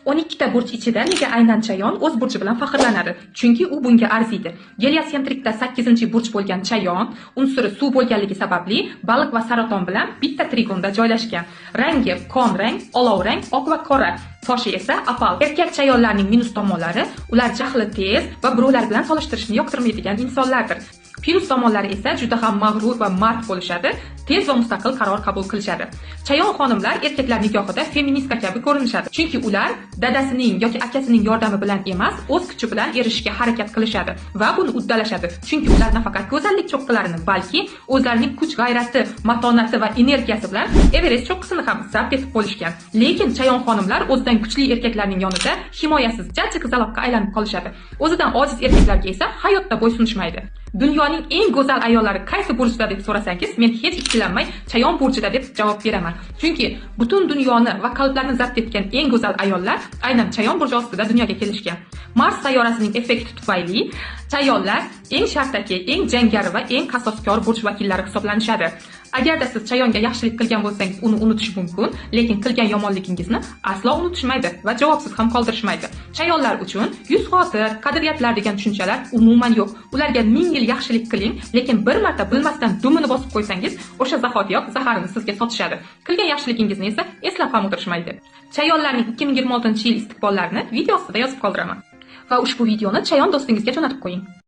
12 ta burch ichida nega aynan chayon o'z burchi bilan faxrlanadi? Chunki u bunga arziydi. Geliosentrikda 8-burch bo'lgan chayon unsuri suv bo'lganligi sababli baliq va saraton bilan bitta trigonda joylashgan. Rangi qon rang, olov rang, oq va qora. Toshi esa opal. Erkak chayonlarning minus tomonlari: ular jahli tez va birovlar bilan solishtirishni yoqtirmaydigan insonlardir. Plyus tomonlari esa juda ham mag'rur va mard bo'lishadi, tez va mustaqil qaror qabul qilishadi. Chayon xonimlar erkaklar nigohida feministka kabi ko'rinishadi. Chunki ular dadasining yoki akasining yordami bilan emas, o'z kuchi bilan erishishga harakat qilishadi va buni uddalashadi. Chunki ular nafaqat go'zallik cho'qqilarini, balki o'zlarining kuch-g'ayrati, matonati va energiyasi bilan Everest cho'qqisini ham zabt etib qo'yishgan. Lekin chayon xonimlar o'zidan kuchli erkaklarning yonida himoyasiz jajji qizaloqqa aylanib qolishadi. O'zidan ojiz erkaklarga esa hayotda bo'ysunishmaydi. Dunyoning eng go'zal ayollari qaysi burjda deb so'rasangiz, men hech ikkilanmay chayon burjida deb javob beraman. Chunki butun dunyoni va qalblarni zabt etgan eng go'zal ayollar aynan chayon burji ostida dunyoga kelishgan. Mars sayyorasining effekti tufayli chayonlar eng shartaki, eng jangari va eng qasoskor burj vakillari hisoblanishadi. Agarda siz chayonga yaxshilik qilgan bo'lsangiz, uni unutish mumkin, lekin qilgan yomonligingizni aslo unutishmaydi va javobsiz ham qoldirishmaydi. Chayonlar uchun yuz xotir, qadriyatlar degan tushunchalar umuman yo'q. Ularga ming yil yaxshilik qiling, lekin bir marta bilmasdan dumini bosib qo'ysangiz, o'sha zahotiyoq zaharini sizga sotishadi. Qilgan yaxshiligingizni esa eslab ham o'tirishmaydi. Chayonlarning 2026-yil istiqbollarini video ostida yozib qoldiraman. Va ushbu videoni chayon do'stingizga jo'natib qo'ying.